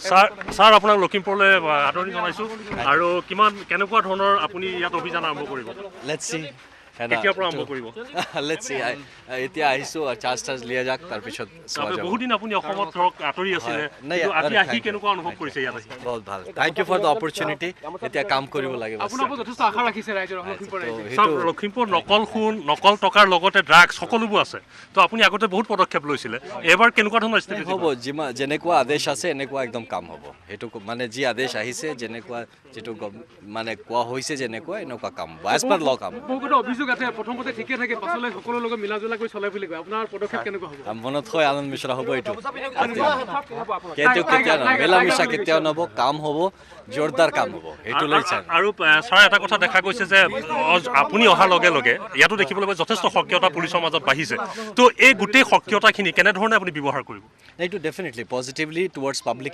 Sir, sir, আপোনাক লখিমপুৰলৈ আদৰণি জনাইছোঁ। আৰু কিমান কেনেকুৱা ধৰণৰ আপুনি ইয়াত অভিযান আৰম্ভ কৰিব? Let's see. কেতিয়াৰ পৰা আৰম্ভ কৰিব? Let's see. এতিয়া আহিছোঁ, চাৰ্জ টাৰ্জ লিয়া যাক, তাৰপিছত চোৱা যাব। বহুদিন আপুনি অসমত ধৰক আঁতৰি আছিলে, কিন্তু আজি আহি কেনেকুৱা অনুভৱ কৰিছে ইয়াত আহি? বহুত ভাল। Thank you for the opportunity. এতিয়া কাম কৰিব লাগে। আপোনাৰ ওপৰত যথেষ্ট আশা ৰাখিছে ৰাইজৰ, লখিমপুৰ ৰাইজে। চাওক, লখিমপুৰত নকল সোণ, নকল টকাৰ লগতে ড্ৰাগছ সকলোবোৰ আছে। তো আপুনি আগতে বহুত পদক্ষেপ লৈছিলে, এইবাৰ কেনেকুৱা ধৰণৰ স্থিতি? হ'ব, যিমান যেনেকুৱা আদেশ আছে, এনেকুৱা একদম কাম হ'ব। সেইটো মানে যি আদেশ আহিছে, যেনেকুৱা যিটো মানে কোৱা হৈছে, যেনেকুৱা এনেকুৱা কাম হ'ব, এজ পাৰ ল কাম হ'ব। বহুতো অভিযোগ আছে, প্ৰথমতে ঠিকে থাকে, পাছলৈ সকলোৰ লগত মিলা জুলা কৰি চলে বুলি কয়। আপোনাৰ পদক্ষেপ কেনেকুৱা হ'ব? মনত হয় আনন্দ মিশ্ৰ হ'ব। এইটো কেতিয়াও কেতিয়াও নহয়, মিলা মিছা কেতিয়াও নহ'ব। কাম হ'ব, জোৰদাৰ কাম হ'ব, সেইটো লৈ চাই। আৰু ছাৰ, এটা কথা দেখা গৈছে যে আপুনি অহাৰ লগে লগে ইয়াতো দেখিবলৈ পোৱা যথেষ্ট সক্ৰিয়তা পুলিচৰ মাজত বাঢ়িছে। তো এই গোটেই সক্ৰিয়তাখিনি কেনেধৰণে আপুনি ব্যৱহাৰ কৰিব? এইটো ডেফিনেটলি পজিটিভলি টুৱাৰ্ডছ পাব্লিক।